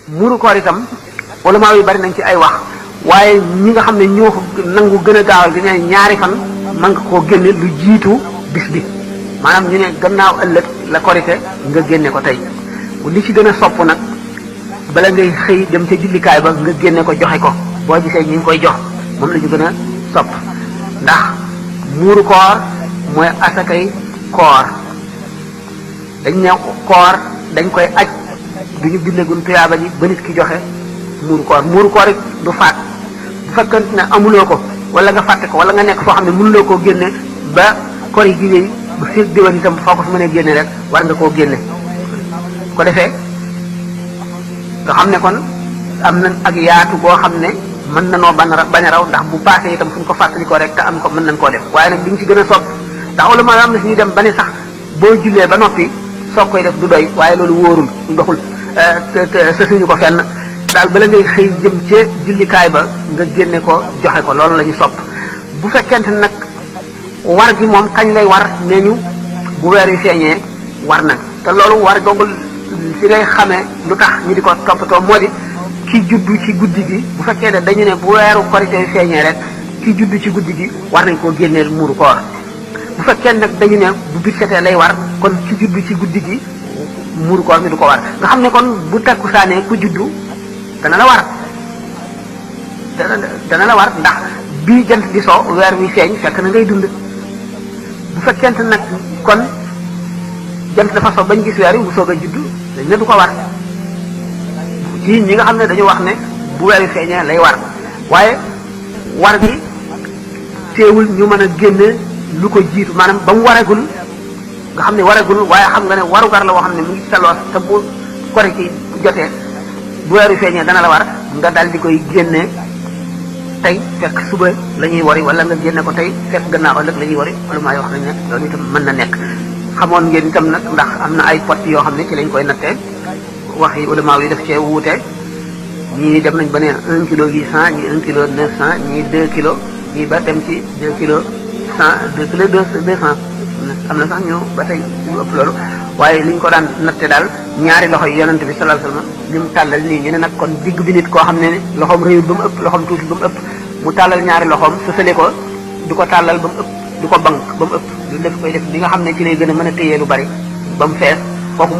muuru koor itam ulama yi bari nañ ci ay wax waaye ñi nga xam ne ñoo ko nangu gën a gaawal di ne ñaari fan man nga koo génne lu jiitu bis bi maanaam ñu ne gannaaw ëllëg la korite nga génne ko tey li ci gën a sopp nag bala ngay xëy dem ca jullikaay ba nga génne ko joxe ko boo gisee ñu ngi koy jox moom la ñu gën a sopp ndax muuru koor mooy asakay koor dañ ne koor dañ koy aj duñu bindagun tuyaaba ji ba nit ki joxe muuru koor it du faat bu fekkante ne amuloo ko wala nga fàtte ko wala nga nekk foo xam ne mënuloo koo génne ba kor yi gi wéy ba féeg déwén itam foo ko fi mënee génne rek war nga koo génne ko defee nga xam ne kon am na ak yaatu boo xam ne mën na noo bañ a raw ndax bu paasee itam fu ñu ko fàttali ko rek te am ko mën nañ koo def waaye nag bi ñu ci gën a sopp ndax wala maa am na si ñu dem ba ne sax boo jullee ba noppi soog koy def du doy waaye loolu wóorul ndoxul te suñu ko fenn daal bala ngay xëy jëm ca jullikaay ba nga génne ko joxe ko loolu la ñu sopp bu fekkente nag war gi moom kañ lay war nee ñu bu weer wi feeñee war na te loolu war googul si ngay xamee lu tax ñu di ko toppatoo moo di ki juddu ci guddi gi bu fekkee ne dañu ne bu weeru korité wi feeñee rek ki juddu ci guddi gi war nañ koo génneel muuru koor bu fekkee nag dañu ne bu bit setee lay war kon ki juddu ci guddi gi muuru koor mi du ko war nga xam ne kon bu takkusaanee ku juddu dana la war dana la war ndax bii jant di so weer wi feeñ fekk na ngay dund bu fekkente nag kon jant dafa so bañ gis weer wi bu soog a juddu dañ ne du ko war ci ñi nga xam ne dañu wax ne bu weer wi feeñee lay war waaye war gi teewul ñu mën a génne lu ko jiitu maanaam ba mu waregul nga xam ne waregul waaye xam nga ne warugar la woo xam ne mu ngi saloos te bu kore ci jotee bu weer wi feeñee dana la war nga dal di koy génne tey fekk suba la ñuy wari wala nga génne ko tey fekk gannaaw ëllëg la ñuy wari wala maa yoo xam ne loolu itam mën na nekk xamoon ngeen itam nag ndax am na ay pot yoo xam ne ci lañ koy nattee wax yi ulama yi def cee wuute ñii dem nañ ba ne 1 kilo 800 ñii 1 kilo 900 ñii 2 kilos ñii ba dem ci 2 kilos 100 2 kilos 200 am na sax ñu ba tey ñu ëpp loolu waaye liñ ko daan natte daal ñaari loxo yi yonent bi sallallahu alayhi wasallam li mu tàllal nii ñu ne nag kon digg bi nit koo xam ne loxoom réyul ba mu ëpp loxoom tuuti ba mu ëpp mu tàllal ñaari loxoom sësale ko du ko tàllal ba mu ëpp du ko bank ba mu ëpp lu def koy def li nga xam ne ci lay gën a mën a téyee lu bari ba mu fees kooku